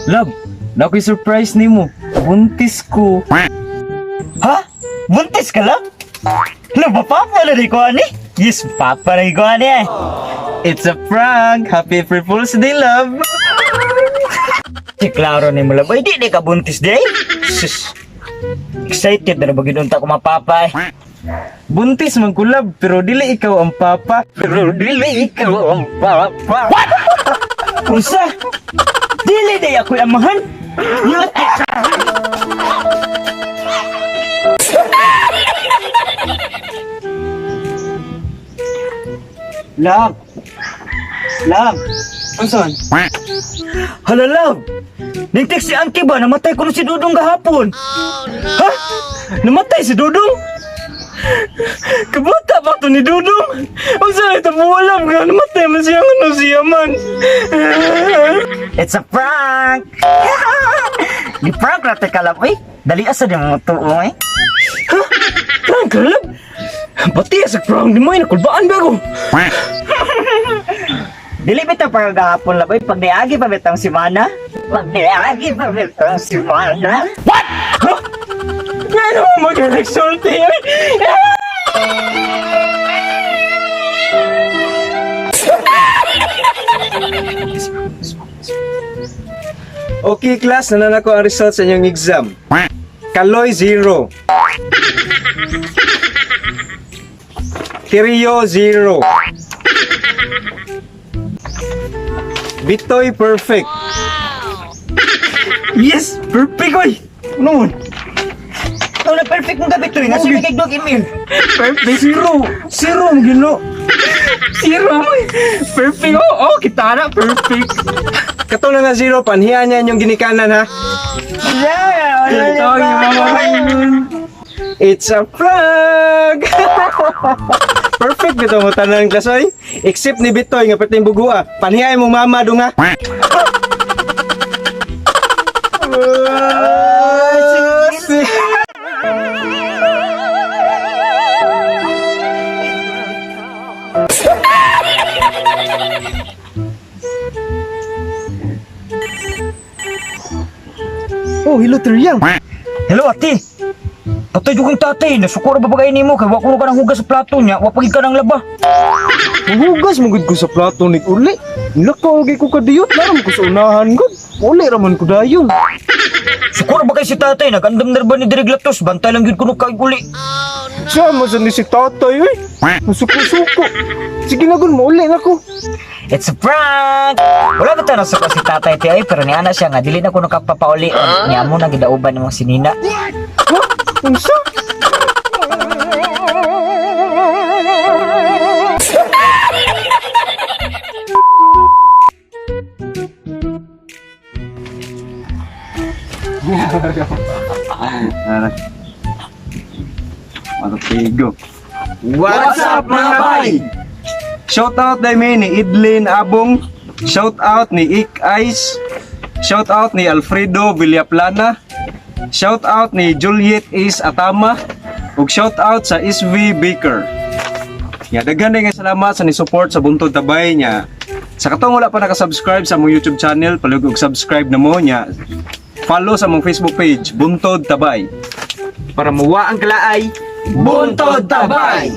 Love, naa ko'y surprise nimo. Buntis ko. Ha? Buntis ka lang? Love, papa na ko ani? Yes, papa na ko ani eh. It's a prank. Happy April Fool's Day, love. Si klaro ni mo, love. Ay, di ka buntis di ay. Sus. Excited na ba gid unta ko mapapa eh. Buntis man ko, love, pero dili ikaw ang papa. Pero dili ikaw ang papa. What? Unsa? Dili day ako amahan. Love. Love. Unsan? Hala, love. Ning-text si auntie ba, namatay ko si Dudong gahapon. Oh, no. Ha? Namatay si Dudong? Kabuta ba to ni Dudong? Unsa na ito alam nga namatay man siya, ano siya man. It's a prank! Di prank na teka lang, eh. Dali asa di mo tuo, eh. Ha? Prank ka, love? Pati sa prank ni mo, nakulbaan ba ako? Dili bitaw para gahapon lang, eh. Pag niagi pa bitang simana. Pag niagi pa bitang simana. What? Ha? Nga naman magka-nagsulti, eh. Okay class, nanan ako ang result sa inyong exam. Kaloy 0. Tirio 0. Bitoy perfect. Yes! Perfect, oy! Ano man? Ikaw na perfect mong gabi to, eh. Nasa okay. Dog Emil. Perfect. Zero. Zero mo gino. Zero, oy! Perfect, oh! Oh, kita na! Perfect! Kato na nga zero, panhiya niya inyong ginikanan ha. Yeah, wala Ito, na yung It's a prank! Perfect bitaw mo tanan class oy. Except ni Bitoy nga perting bugua. Panhiya imong mama dong ha. Oh, hello Triang. Hello, ate. Patay jud kong tatay. Nasukuro ba bagay nimo kay wa kuno ka nang hugas sa plato niya, wa pagid ka nang laba. Hugas mo gud ko sa plato ni uli. Lakaw ko kadiyot naram ko sa unahan gud. Uli raman ko dayon. Sukuro ba kay si tatay? Nagandam na ba ni Direk Latos? Bantay lang yun kuno kay uli. Siya mo sa ni si tatay oy. Masuko-suko. Sige na gun, mauli na ko. It's a prank! Wala ba tayo nasuko si tatay ti ay, pero niana siya nga dili na kuno kapapauli. Niya mo na gidauban nimong sinina. Ha? Unsa? Matapigo. What's up mga bay? Shout out dai ni Idlin Abong. Shout out ni Ik Ice. Shout out ni Alfredo Villaplana. Shout out ni Juliet Is Atama. Ug shout out sa SV Baker. Nya daghan nga salamat sa ni-support sa Buntod Tabay nya. Sa katong wala pa naka-subscribe sa among YouTube channel, palihog og subscribe na mo nya. Follow sa among Facebook page Buntod Tabay. Para muwa ang kalaay, Buntod Tabay!